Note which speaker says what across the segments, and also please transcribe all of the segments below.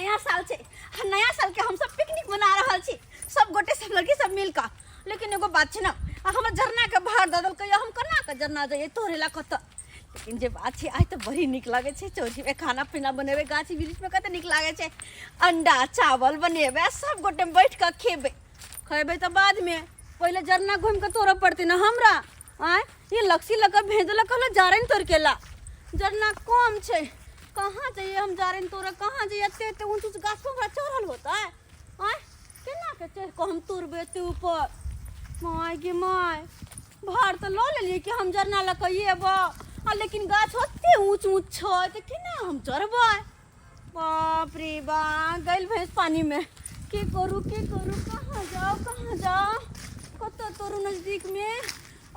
Speaker 1: नया साल छै आ नया साल के हम सब पिकनिक मना रहल छी, सब गोटे सब लड़की सब मिल कऽ। लेकिन एगो बात छै ने, आ हमर झरना के भार दऽ देलकै, हम केना के झरना जइयै तोड़े ला कतऽ? लेकिन जे बात छै, आइ तऽ बड़ी नीक लागै छै। चौरी में खाना पीना बनेबै, गाछी वृक्ष में कते नीक लागै छै। अंडा चावल बनेबै आ सब गोटे बैठ कऽ खेबै। खेबै तऽ बादमे, पहिले जरना घूमि कऽ तोड़ऽ पड़तै ने हमरा। आँय, ये लक्सी लऽ कऽ भेजलक, कहलक जारनि तोड़ि के ला। जरना कम छै, कहाँ जइयै हम जारनि तोड़ऽ, कहाँ जइयै? एते एते ऊँच ऊँच गाछ पर हमरा चढ़ल होतै? आँय, केना के चढ़ि कऽ हम तोड़बै एते ऊपर? माय गे माय, भार तऽ लऽ लेलियै कि हम जरना लऽ कऽ एबै, आ लेकिन गाछ ओते ऊँच ऊँच छै तऽ केना हम चढ़बै? बाप रे बा, गइल भैंस पानी में। की करू, की करू, कहाँ जाओ, कहाँ जाओ, कतऽ तोरू नजदीक में?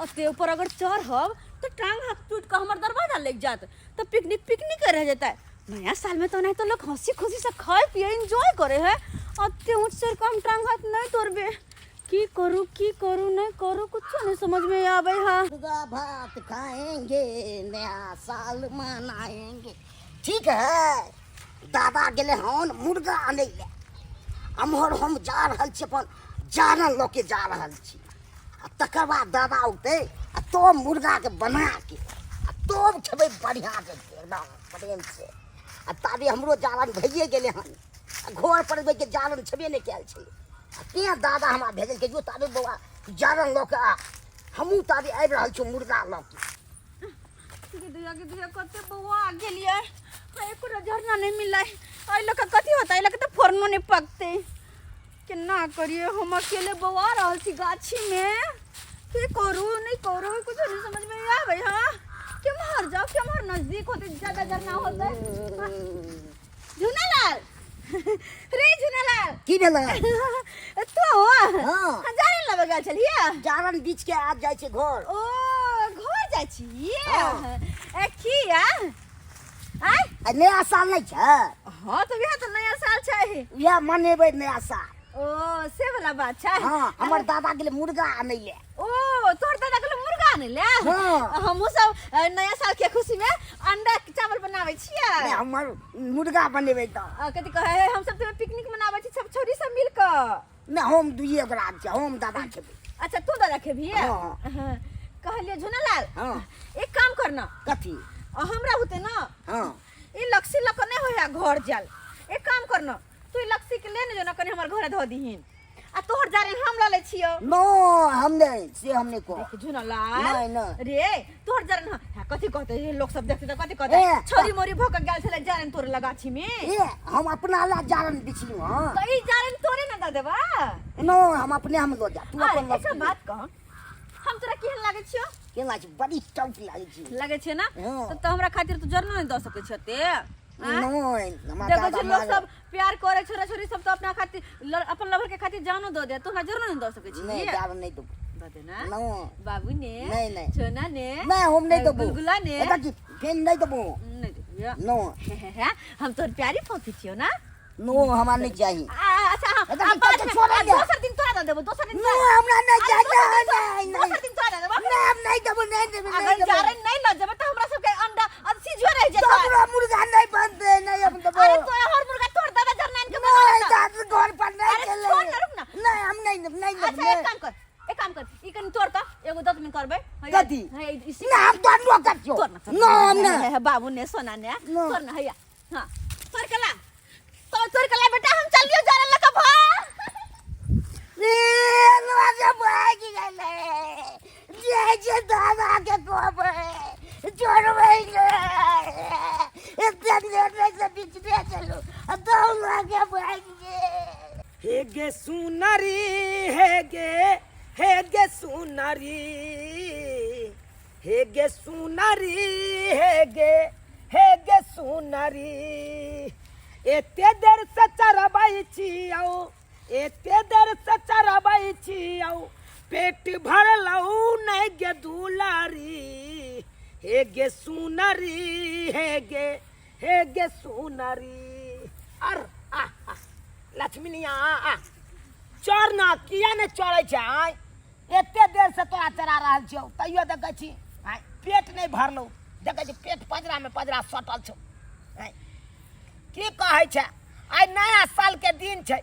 Speaker 1: ओते ऊपर अगर चढ़ब तो टांग हाथ टूट कऽ हमर दरवाजा लग जात, तो पिकनिक पिकनिक रह जेतै। नया साल में तो नहीं तो लोग हंसी खुशी से खाए पिए एंजॉय करे है। ओते ऊँच चढ़ कऽ हम टांग हाथ नहीं तोड़बे। की करू, की करू, नहीं करू, कुछ नहीं समझ में आवे है।
Speaker 2: मुर्गा भात खाएंगे, नया साल मनाएंगे। ठीक है, दादा गेले हन मुर्गा आनै ले, अमहर हम जा रहल छी अपन जारन लऽ के जा रहल छी, आ तकर बाद दादा औतै आ तब मुर्गाके बना के आ तब खेबै बढ़िआँ से एकदम प्रेम से। आ ताबे हमरो जारन भइए गेलै हन, आ घर पर के जारन छेबे नहि कयल छलै, आ तेँ दादा हमरा भेजलकै जो ताबे बौआ जारन लऽ के आ। हमहूँ ताबे आबि रहल छी मुर्गा लऽ के।
Speaker 1: गिदिया गिदिया, कते बौआ गेलियै, एको झरना नहीं मिललै। एहि लऽ कऽ कथी होतै? एहि लऽ कऽ तऽ फोरनो नहि पकतै। केना करियै? हम अकेले बौआ रहल छी गाछीमे। की करू, नहि करू, कुछो नहीं समझ में आबै। हाँ, केम्हर जाउ, केम्हर नजदीक होतै, ज्यादा झरना होतै? झुनालाल रे, झुनालाल!
Speaker 2: की भेलै?
Speaker 1: तू?
Speaker 2: हाँ।
Speaker 1: जाने लगे गेल छलियै?
Speaker 2: जारन बीच के आज जाइ छै घर।
Speaker 1: ओ, घर जाइ छी?
Speaker 2: हाँ।
Speaker 1: ए किया आय?
Speaker 2: आ नया साल नहि छै?
Speaker 1: हाँ, तऽ वएह तऽ नया साल छै।
Speaker 2: इएह मनेबै नया साल।
Speaker 1: ओ, से वाला बात छै।
Speaker 2: हाँ, हमर दादा गेलै मुर्गा आनै ले।
Speaker 1: ओ, तोहर दादा गेलै मुर्गा आनै ले?
Speaker 2: हाँ।
Speaker 1: हमहूँ सब नया साल के खुशी में अंडा चावल बनाबै छियै।
Speaker 2: नहि, हमर मुर्गा बनेबै तऽ।
Speaker 1: कथी कहै है, हम सब तऽ पिकनिक मनाबै छी सब छोरी सब मिल कऽ।
Speaker 2: नहि, हम दुइए गोरा छियै, हम दादा खेबै।
Speaker 1: अच्छा, तू दादा खेबही?
Speaker 2: हाँ।
Speaker 1: हाँ। कहलियै झुनालाल।
Speaker 2: हाँ।
Speaker 1: एक काम करना।
Speaker 2: कथी?
Speaker 1: हमरा होते ना।
Speaker 2: हाँ।
Speaker 1: ई लक्सी लऽ कऽ नहि होइ है घर जाल। एक काम करना, तू ई लक्सी के लेने जो ना, कनी हमर घरे धो दीहिन, आ तोहर जारन हम लऽ लै छियौ।
Speaker 2: नो, हम नहि, से हम नहि कहब।
Speaker 1: देख झुनालाल।
Speaker 2: नहि, नहि।
Speaker 1: रे, तोहर जारन हाँ, कथी कहते लोग सब देखते तऽ कथी कहते?
Speaker 2: ए,
Speaker 1: छोरी मोरी भऽ कऽ गेल छलै जारन तोरे लग गाछी में।
Speaker 2: ए, हम अपना ला जारन बिछलहुँ हँ।
Speaker 1: तऽ ई जारन तोरे ना दऽ देबा?
Speaker 2: नो, हम अपने हम लऽ जा, तू
Speaker 1: अरे,
Speaker 2: अपन लऽ।
Speaker 1: एकटा बात कह, हम तोरा केहन लागै छियौ?
Speaker 2: केहन लागै छी? बड़ी टौट लागै छी।
Speaker 1: लागै छै ना?
Speaker 2: हाँ।
Speaker 1: तऽ हमरा खातिर तू जरनो नहि दऽ सकै छियौ ते? आँय?
Speaker 2: नहि, हमरा
Speaker 1: देखै
Speaker 2: दादा
Speaker 1: छै लोग
Speaker 2: मारल।
Speaker 1: सब प्यार करे, छोरा छोरी सब तो अपना खातिर अपन लवर के खातिर जानो दऽ दे, तू हमरा जरनो नहि दऽ सकै छी?
Speaker 2: नहि, जारन नहि देबो।
Speaker 1: दऽ दे ना।
Speaker 2: नहि।
Speaker 1: बाबू ने।
Speaker 2: नहि, नहि।
Speaker 1: छोना ने।
Speaker 2: नहि, हम नहि देबो।
Speaker 1: गुलगुला ने।
Speaker 2: एतऽ की फेन नहि देबो।
Speaker 1: नहि देबो?
Speaker 2: नहि।
Speaker 1: हे, हम तोहर प्यारी फौसी छियौ ना।
Speaker 2: नो, हमरा नहि चाही।
Speaker 1: अच्छा, हाँ,
Speaker 2: एतऽ
Speaker 1: आ,
Speaker 2: की
Speaker 1: बाद
Speaker 2: कहै
Speaker 1: में,
Speaker 2: छोड़ै
Speaker 1: आ,
Speaker 2: दे।
Speaker 1: दोसर दिन तोरा दऽ देबो, दोसर दिन।
Speaker 2: नहि, हमरा नहि
Speaker 1: अरे,
Speaker 2: चाही।
Speaker 1: दोसर दिन
Speaker 2: नहि, नहि,
Speaker 1: दोसर
Speaker 2: नहि।
Speaker 1: दिन तोरा दऽ देबो।
Speaker 2: नहि, हम नहि देबो, नहि देबो,
Speaker 1: अगर
Speaker 2: नहि देबो।
Speaker 1: जारन नहीं लऽ जेबै तऽ हमरा सबके अंडा सिझुए रहि जेतै।
Speaker 2: तोरा मुर्गा नहि बनतै, नहि हम देबो।
Speaker 1: अरे, तोरा हर मुर्गा तोर दादा जरनाइन के बना
Speaker 2: नहि,
Speaker 1: लेतौ।
Speaker 2: दादा घर पर नहि
Speaker 1: अरे,
Speaker 2: खेलै।
Speaker 1: छोड़ ना, रुक ना।
Speaker 2: नहि, हम नहि देब, नहि देब।
Speaker 1: अच्छा, एक काम कर, एक काम कर, ई कनी तोड़ तऽ एगो 10 मिनट करबै। हैया,
Speaker 2: कथी?
Speaker 1: हैया, ई
Speaker 2: नहि, हम तोड़बो करछियौ।
Speaker 1: तोड़ ना, तोड़।
Speaker 2: नहि, हम नहि।
Speaker 1: हे, हे, बाबू ने, सोना ने,
Speaker 2: नहि।
Speaker 1: तोड़ ना, हैया। हां, तोड़ के ला, तो तोड़ के ला बेटा, हम चलियो जाने लगा भा।
Speaker 2: रे लवा भागि गेलै। जे जे दादा के कहबै जोड़बै ने, एते लेने से बिचने चलू आ दौड़ा के भागि गेल।
Speaker 3: हे गे सुनरी, हे गे, हे गे सुनरी, हे गे सुनरी, हे गे, हे गे सुनरी, एते देर से चरबै छियौ, एते देर से चरबै छियौ, पेट भरलौ नहि गे दुलारी, हे गे सुनरी, हे गे, हे गे सुनरी। अर आ आ लक्ष्मीनिया, आ चढ़ ना, किया ने चढ़ै छै? आय, एते देर से तोरा चरा रहल छियौ, तैयो देखै छी आय पेट नहि भरलौ। देखै छी पेट पजरा में पजरा सटल छौ। आय, की कहै छै? आइ नया साल के दिन छै,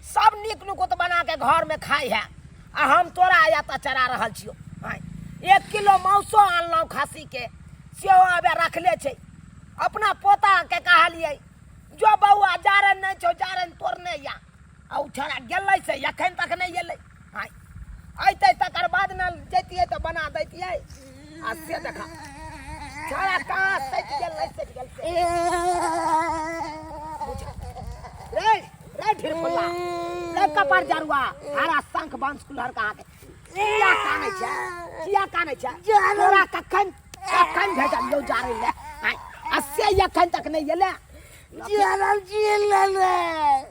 Speaker 3: सब नीक नुकुत बना के घर में खाइ है आ हम तोरा आया तऽ चरा रहल छियौ। आँय, 1 किलो मांसो आनलहुँ खस्सी के, सेहो आबे रखले छै। अपना पोता के कहलियै जो बौआ जारन नहि छौ, जारन तोड़ने या। आ ओ छोड़ा गेलै से एखन तक नहि एलै। आँय, अयतै तकर बाद ने जैतियै तऽ बना दैतियै। आ से देखा छोड़ा कहाँ सटि गेलै, सटि गेल से। रे रे ढिरफुल्ला, रे कपार जरुआ, हरा शंख बंश कुल्हर कहाँ के किया कानै छै, किया कानै छै? तोरा कखन कखन भेजलियौ जारै ले? आँय, आ से एखन तक नहि एलै।
Speaker 2: जारन छीन लेलै।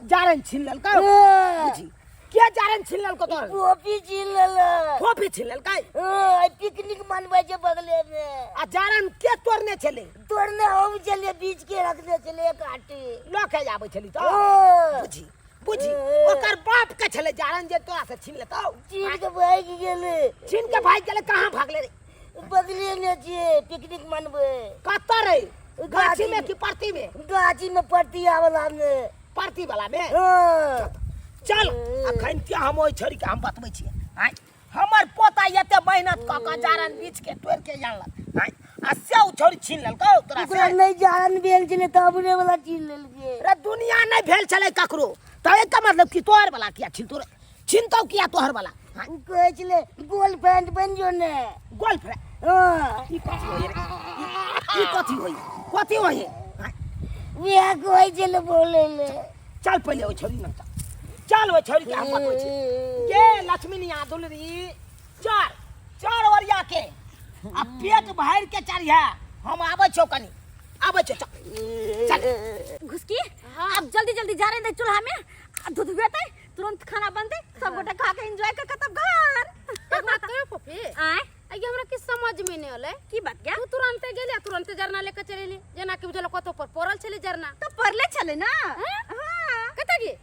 Speaker 3: जारन छीन लेलकै? बुझी के जारन छीन लेलको तोर?
Speaker 2: टोपी छीन लेलै।
Speaker 3: टोपी छीन लेलकै?
Speaker 2: हाँ, पिकनिक मनबै छै बगले में।
Speaker 3: आ जारन के तोड़ने छलै?
Speaker 2: तोड़ने हम छलियै, बीच के रखने छलियै काटी।
Speaker 3: लऽ के आबै छली तऽ?
Speaker 2: हाँ।
Speaker 3: बुझी बुझी ओकर बाप के छलै जारन जे तोरा से छीन लेतौ।
Speaker 2: छीन के भागि गेलै।
Speaker 3: छीन के भागि गेलै? कहाँ भागलै रे?
Speaker 2: बगले में छियै पिकनिक मनबै।
Speaker 3: कतऽ रे? गाछी में कि परती में?
Speaker 2: गाछी में, परतिया वाला में।
Speaker 3: परती वाला में?
Speaker 2: हाँ।
Speaker 3: चल अखन के हम ओहि छोरी के हम बतबै छियै। आँय, हमर पोता एते मेहनत कऽ कऽ जारन बीछ के तोड़ि के आनलक, आँय, आ से ओ छोरी छीन लेलकौ तोरा
Speaker 2: ओकरा
Speaker 3: से?
Speaker 2: नहि जारन भेल छलै तऽ अपने वाला छीन लेलकै।
Speaker 3: रे दुनिया नहि भेल छलै ककरो, तऽ एकर मतलब कि तोहर वाला किया छीन, तोर छीनतौ किया तोहर वाला? आँय?
Speaker 2: ओ कहै छलै गर्लफ्रेंड बनि जो ने।
Speaker 3: गर्लफ्रेंड?
Speaker 2: हाँ।
Speaker 3: ई कथी होइए रे? ई कथी होइए, कथी होइए? आँय?
Speaker 2: वएह कहै छलै बोलै ले।
Speaker 3: चल पहिले ओहि छोरी लग चल, चल ओहि छोरी के हम बतबै छी। गे लक्ष्मीनिया दुलरी, चल चल ओरिया के आ पेट भरि के चढ़िया, हम आबै छौ, कनी आबै छौ, चल चल।
Speaker 1: घुसकी अब जल्दी जल्दी जा रहे चूल्हा में, आ दूध बेतै तुरंत खाना बनतै, सब गोटे खा के एंजॉय कर के तब घर।
Speaker 4: एक बात कहियो फूफी?
Speaker 1: आय।
Speaker 4: आइए हमरा किछु समझ में नहीं अलै।
Speaker 1: की बात क्या?
Speaker 4: तू तुरंते गेली आ तुरंते जरना लेके चलि एली, जेना कि बुझल कतौ पर पड़ल छलै जरना।
Speaker 1: तो पड़ले छलै ना।
Speaker 4: हाँ?
Speaker 1: हाँ।
Speaker 4: कतऽ गे?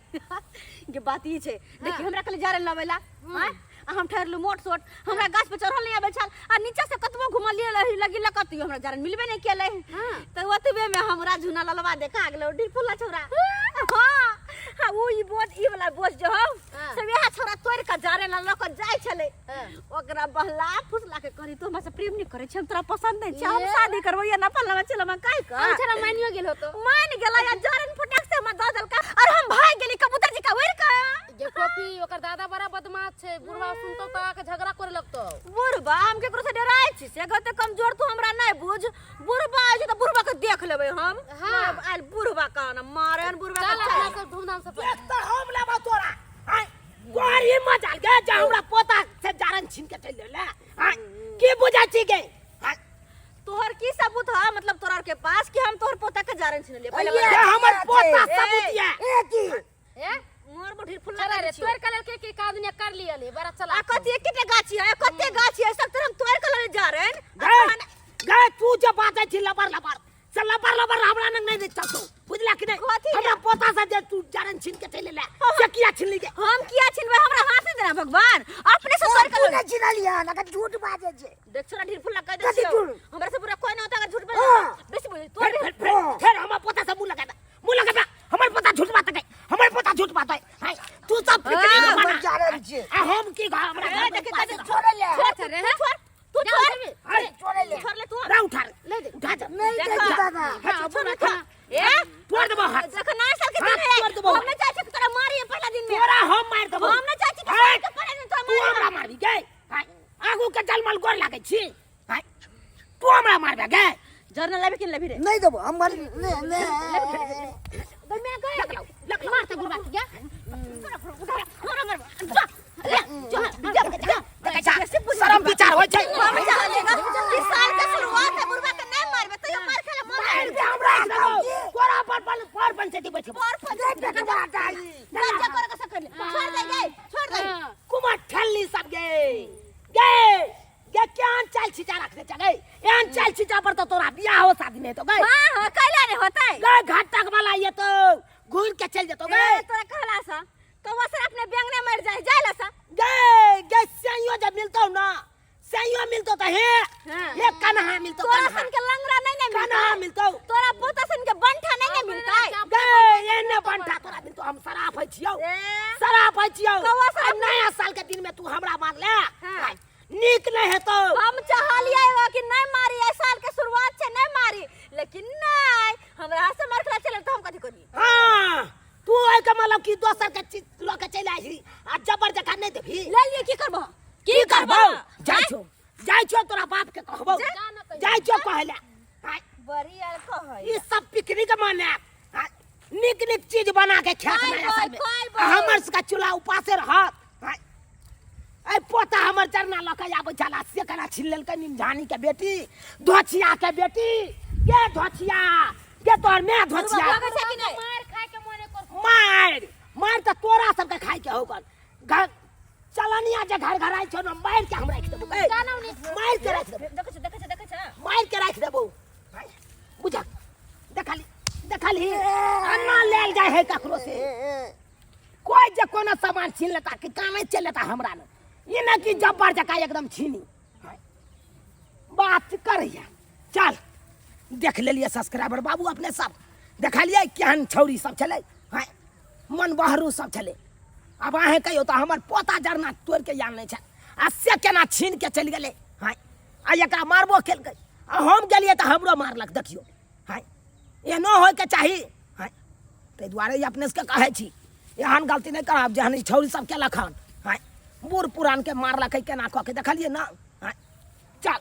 Speaker 1: गे बात ई छै, देखी हमरा कहले जारन लबै ला, हाँ? आ हम ठहरलू मोट सोट, हमरा गाछ पर चढ़ल नहीं आबै छल, आ नीचा से कतबो घुमलियै रही लगी लकतियो हमरा जारन मिलबे नहीं केलै।
Speaker 4: हाँ।
Speaker 1: तऽ ओतबे में हमरा झुना ललवा देखा गेलै, ढिरफुल्ला छौड़ा। हाँ, हाँ, उ ई बोझ, ई वाला बोझ जो हौ,
Speaker 4: हाँ।
Speaker 1: से वएह छौड़ा तोड़ि कऽ जारन लऽ कऽ जाइ छलै।
Speaker 4: हाँ।
Speaker 1: ओकरा बहला फुसला के कहली, तू हमरा से प्रेम नहीं करै छै, हम तोरा पसंद नहीं छै, हम
Speaker 4: ए।
Speaker 1: शादी करबो या ना फलना चिलमा कहि कऽ।
Speaker 4: हम छौड़ा मानियो गेल होतो।
Speaker 1: मान गेलै आ जारन फटाक से हमरा दऽ देलका और हम भागि गेली कबूतर जी का उड़ि कऽ।
Speaker 4: गे फोफी, ओकर दादा बड़ा बदमाश छै, बुढ़वा सुनतौ तऽ आके झगड़ा करे लगतौ।
Speaker 1: बुढ़वा हम केकरो से डराइ छी से कहते कमजोर तू हमरा नहीं बुझ, बुढ़वा आइ छै तऽ बुढ़वा के देख लेबै हम।
Speaker 4: हाँ।
Speaker 1: आब आयल बुढ़वा कान मारे हन बुढ़वा
Speaker 4: चल
Speaker 1: के।
Speaker 4: अपना सब धूमधाम से
Speaker 3: देख तऽ हम लेबौ तोरा। आँय, तोहर हिम्मत आयल गे जे हमरा पोता से जारन छीन के चलि गेलै? आँय, की बुझै छी गे? आँय?
Speaker 1: तोहर की सबूत है, मतलब तोरा के पास कि हम तोहर पोता के जारन छीन लिए? पहिले
Speaker 2: अये,
Speaker 1: बता।
Speaker 3: ये हमर पोता
Speaker 1: ए,
Speaker 3: सबूत ये।
Speaker 2: ए की?
Speaker 4: ए?
Speaker 1: मोर बुढ़ी फुल्ला
Speaker 4: चला रे,
Speaker 1: करै छियौ।
Speaker 4: तोड़ के लेलकै कि का दुनिया कर लियली, बड़ा चला।
Speaker 1: आ कथी एकेटा गाछी है, कते गाछी है, सब तरह हम तोड़ के लले जा रहे हैं।
Speaker 3: गए गए, तू जे बाजै छी लबर लबर से लबर लबर हमरा लग नहि चलतौ, बुझला कि नहि?
Speaker 1: कथी
Speaker 3: हमरा
Speaker 1: रे?
Speaker 3: पोता से जे तू जारन छीन के चलि एलै से किया छीनली गे?
Speaker 1: हम किया छीनबै, हमरा हाथ नहि देना भगवान, अपने से तोड़ के
Speaker 2: तू
Speaker 1: लले।
Speaker 2: नहि छिनलियै हन, अगर झूठ बाजै छै।
Speaker 1: देख छोरा ढीर फुल्ला कह दे
Speaker 2: कथी
Speaker 1: छियौ।
Speaker 2: झूठ?
Speaker 1: हमरा से बुरा कोई न होता अगर झूठ बोले।
Speaker 2: हाँ।
Speaker 1: बेसी बोले तो
Speaker 3: फिर फिर फिर फिर हमरा पोता से मुंह लगा दे, मुंह लगा दे, हमर पोता झूठ बात है, हमर पोता झूठ बात है। हाय, तू सब पिकनिक
Speaker 2: हाँ,
Speaker 3: मना।
Speaker 2: हमर जारन छै।
Speaker 3: आ हम की कह, हमरा
Speaker 1: ए,
Speaker 3: घर में
Speaker 1: देख,
Speaker 3: उपास
Speaker 1: देख,
Speaker 3: रह।
Speaker 2: छोड़े ले।
Speaker 1: छोड़
Speaker 4: रे,
Speaker 1: छोड़, तू
Speaker 4: जा,
Speaker 1: छोड़।
Speaker 4: जेबी।
Speaker 3: हाय,
Speaker 2: छोड़े ले।
Speaker 1: छोड़ ले तू।
Speaker 3: रे उठा रे।
Speaker 4: ले दे।
Speaker 3: उठा जा।
Speaker 2: नहीं
Speaker 1: देखा।
Speaker 2: दे छी दादा।
Speaker 1: हाँ, छोड़, छोड़। ए,
Speaker 3: तोड़ देबो हाथ।
Speaker 1: देख, नया साल के
Speaker 3: हाथ
Speaker 1: दिन है।
Speaker 3: तोड़ देबो।
Speaker 1: हम नहीं चाहै छी कि तोरा मारिए पहला दिन में।
Speaker 3: तोरा हम मारि देबो।
Speaker 1: हम नहीं चाहै छी कि
Speaker 3: हाय,
Speaker 1: साल के पहला दिन तोरा
Speaker 3: तू
Speaker 1: मारिए।
Speaker 3: हमरा मारबी गे? हाय, आगू के जलमल गोर लागै छी। हाय, तू हमरा मारबे गे?
Speaker 1: जरना लेबे कि लेबी रे?
Speaker 2: नहीं देबो हम मर नहीं नहीं।
Speaker 1: गई मैं गई।
Speaker 3: लग लाओ, लग लाओ।
Speaker 4: मारते बुढ़वा के, जा।
Speaker 1: हमरा मारबो। जा, ले, जा, जा, जा।
Speaker 3: देखै छा, शरम विचार होइ छै।
Speaker 1: हम जा लेगा। इस साल के शुरुआत है, बुढ़वा के नहीं मारबे तैयो मार खेला मन
Speaker 3: मारि दे हमरा एकदम। तोरा पर पर पर पंचायती बैठबो।
Speaker 1: पर पर जा कर के सकल। छोड़ दे गई, छोड़ दे।
Speaker 4: हाँ।
Speaker 3: कुमार ठल्ली सब गे गे गे, केहन चाल छिचा रखने छ गे? एहन चाल छिचा पर तो तोरा बियाह हो शादी नहीं तो गे।
Speaker 1: हां हां, कैला नहीं होतै।
Speaker 3: गे घाटक वाला ये तो घूर के चल जेतो गे।
Speaker 1: ए, तोरा कहला सा कौवा सर अपने बैंगने मर जाए जाय ला सा।
Speaker 3: गे गे सैयो जब मिलतो ना, सैयो मिलतो तो हे
Speaker 4: हाँ।
Speaker 3: हे कन्हा मिलतो,
Speaker 1: तोरा
Speaker 3: कन्हा।
Speaker 1: सन के लंगड़ा नहीं नहीं मिलता।
Speaker 3: कन्हा मिलतो।
Speaker 1: तोरा पोता सन के बंठा नहीं नहीं मिलता।
Speaker 3: गे एने बंठा हम शराफ है छियौ।
Speaker 1: ए।
Speaker 3: शराफ है छियौ।
Speaker 1: कौआ शराफ?
Speaker 3: आ नया साल के दिन में तू हमरा मारले।
Speaker 1: हाँ।
Speaker 3: नीक नहीं हेतौ।
Speaker 1: हम चाहलियै एगो कि नहीं मारी, एहि साल के शुरुआत छै, नहीं मारी, लेकिन नहीं हमरा हाथ से मार के चले तो हम कथी करी?
Speaker 3: हाँ, तू ओहि के मतलब कि दोसर के चीज लऽ के चलि आइही आ जबर जकाँ नहि देबही।
Speaker 1: ले लिए की करबो?
Speaker 3: की करबौ? जाइ छौ, जाइ छौ, तोरा बाप के कहबौ।
Speaker 4: जा न कहियो।
Speaker 3: जाइ छौ कहै लए। आँय,
Speaker 1: बड़ी आर कहै।
Speaker 3: ई सब पिकनिक मनायब, आँय, नीक नीक चीज बना के खायत
Speaker 1: खाइबो,
Speaker 3: नया साल में।
Speaker 1: खाइबो।
Speaker 3: आ हमर सबके चूल्हा उपासे रहत। आँय, ऐ पोता हमर जरना लऽ के आबै छला से केना छीन लेलकै निमझानी के बेटी, धोछिया के बेटी। के धोछिया के तोहर माय धोछिया।
Speaker 1: लगै छै कि नहि?
Speaker 4: मार खाय के मोने कर।
Speaker 3: मार मार तऽ तोरा सबके खाय के होगल। घर चलनिया जे घर घर आइ छौ ने, मारि के हम राखि देबौ। ए,
Speaker 4: जानौ नी।
Speaker 3: मारि के राखि देबौ।
Speaker 1: देखै छै, देखै छै, देखै छै।
Speaker 3: मारि के राखि देबौ। बुझक देखली देखली अन्ना लेल जाइ है ककरो से कोई जे कोनो सामान छीन लेता कि काने चल लेता हमरा ने, ई ना कि जब्बर जका एकदम छीनी बात करैया। चल देख लेलिए सब्सक्राइबर बाबू, अपने सब देखलिए केहन छौरी सब छलै, हाँ मन बहरू सब छलै। आब अहें कहियो तऽ हमर पोता जरना तोड़ि के आनने छै आ से केना छीन के चलि गेलै, हाँ आ एकरा मारबो केलकै आ हम गेलियै तऽ हमरो मारलक। देखियौ, हाँ एहनो होइके चाही, हाँ ताहि दुआरे ई अपने सबके कहै छी एहन गलती नहि करब जेहन ई छौरी सब केलक हन, हाँ बूढ़ पुरानके मारलकै केना कऽ के, देखलियै ने। हाँ चल।